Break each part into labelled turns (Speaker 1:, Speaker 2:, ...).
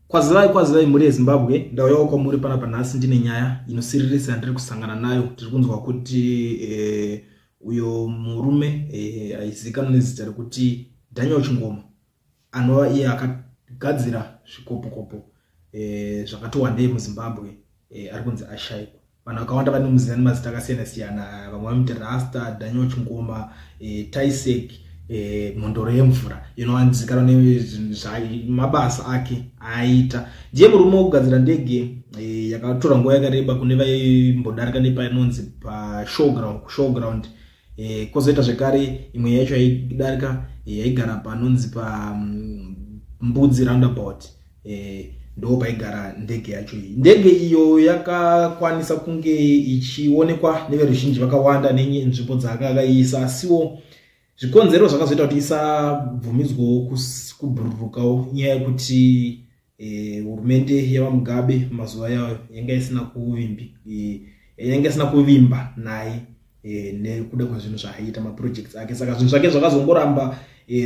Speaker 1: Kwazivai, kwazivai mhuri yeZimbabwe. Ndauyawo kwamuri panapa nhasi ndine nyaya inosiririsa yandiri kusangana nayo. Tiri kunzwa kuti uyo murume aizivikanwa nezita rekuti Daniel Chingoma, anova iye akagadzira zvikopokopo zvakati wandei muZimbabwe, ari kunzi ashaikwa. Vanhu vakawanda vanomuziva nemazita akasiyana siyana. Vamwe vamuti Rasta Daniel Chingoma, Taisek, Mhondoro Yemvura, inowanzikanwa nemabasa ake aaita. Ndiye murume wekugadzira ndege yakatora nguva yakareba kune vaimbodarika nepanonzi pashowground, kushowground. Kwozoita zvekare imwe yacho yaidarika, yaigara panonzi paMbudzi roundabout. Ndo paigara ndege yacho iyi. Ndege iyo yakakwanisa kunge ichionekwa neveruzhinji vakawanda nenzvimbo dzaakakaiisa, asiwo zvikonzero zvakazoita kuti isabvumidzwawo kubhururukawo nyaya yekuti hurumende yaVaMugabe mazuva yayo yanga isina kuvimbi, yanga isina kuvimba naye nekuda kwezvinhu zvaaiita, maprojects ake. Saka zvinhu zvake zvakazongoramba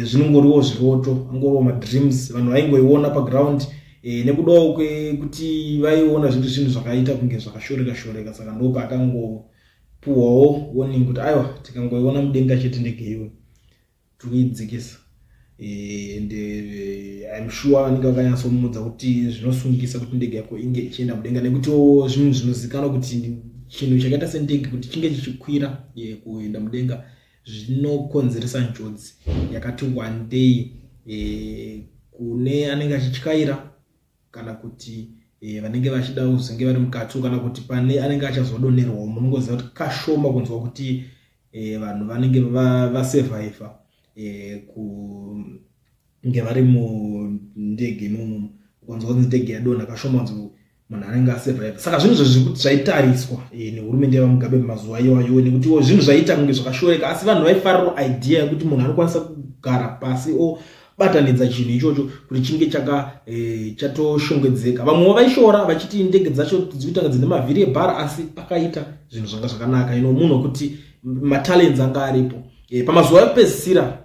Speaker 1: zvinongoriwo zviroto, angoriwo madreams. Vanhu vaingoiona paground nekudawo kwekuti vaiona zviri zvinhu zvakaita kunge zvakashoreka shoreka. Saka ndo paakangopuhwawo warning kuti aiwa, tikangoiona mudenga chete ndege iwe, tikuidzikisa. And I'm sure vanenge vakanyatsomudza kuti zvinosungisa kuti ndege yako inge ichienda mudenga, nekutiwo zvinhu zvinozikanwa kuti chinhu chakaita sendege kuti chinge chichikwira kuenda mudenga zvinokonzeresa njodzi yakati wandei kune anenge achityaira kana kuti vanenge vachida kuzenge vari mukati, kana kuti pane anenge achazodonerwawo. Munongoziva kuti kashoma kunzwa kuti vanhu vanenge vasurvivha kunge vari mundege imomo. Ukanzwa kunzi ndege yadonha, kashoma kunzi munhu anenge asurvivha. Saka zvinhu zvezvekuti zvaitariswa nehurumende yaVaMugabe mazuva iwayo, nekutiwo zvinhu zvaiita kunge zvakashoreka, asi vanhu vaifarirawo idea yekuti munhu anokwanisa kugara pasi obatanidza chinhu ichocho kuti chinge chaka chatoshongedzeka. Vamwewo vaishora vachiti ndege dzacho dzikuita dzine mavhiri ebhara, asi akaita zvinhu zvanga zvakanaka. Ino munhu wekuti matalents anga aripo. Pamazuva ekupedzisira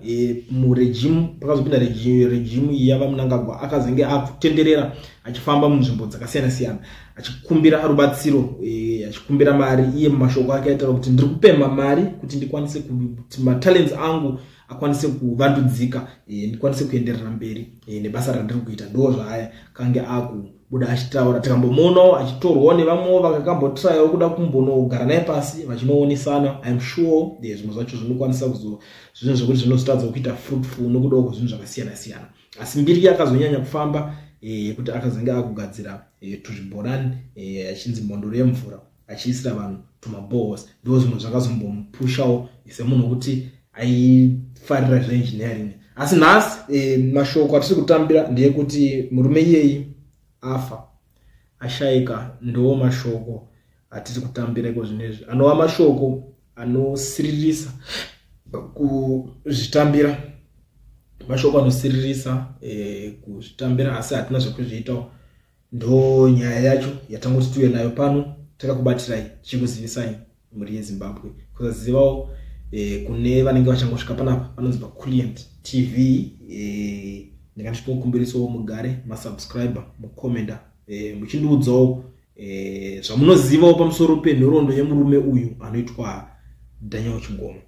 Speaker 1: muregime, pakazopinda regime iyi yaVaMnangagwa, akazenge akutenderera achifamba munzvimbo dzakasiyana siyana achikumbira rubatsiro, achikumbira mari. Iye mumashoko ake aitaura kuti ndiri kupemha mari kuti ndikwanise kuti matalents angu akwanise kuvandudzika, ndikwanise kuenderera mberi nebasa randiri kuita. Ndo zvaakange akubuda achitaura. Tikambomuonawo achitorwawo nevamwewo vakakambotrayawo kuda kumbonogara naye pasi vachinoonesana. I'm sure zvimwe zvacho zvinokwanisa kuzo zvinhu zvekuti zvinozotadza kuita fruitful nekudawo kwezvinhu zvakasiyana siyana, asi mbiri yakazonyanya kufamba yekuti akazenge akugadzira tuzvibhorani achinzi Mhondoro Yemvura, achiisira vanhu tumabohos. Ndo zvimwe zvakazombomupushawo semunhu wekuti aifarira zveengineering. Asi nhasi mashoko atiri kutambira ndeyekuti murume iyeyi afa, ashayika. Ndo mashoko atiri kutambira iko zvinezvi, anova mashoko anosiririsa kuzvitambira, mashoko anosiririsa kuzvitambira, asi hatina zvekuzviitawo. Ndo nyaya yacho yatangoti tiuye nayo pano takakubatirai, tichikuzivisai mhuri yeZimbabwe. Kusazivawo kune vanenge vachangosvika panapa panonzi paCulient TV, ndinga ndichitokumbirisawo mugare masubscriber, mucommenta, muchindiudzawo zvamunozivawo pamusoro penhoroondo yemurume uyu anoitwa Daniel Chingoma.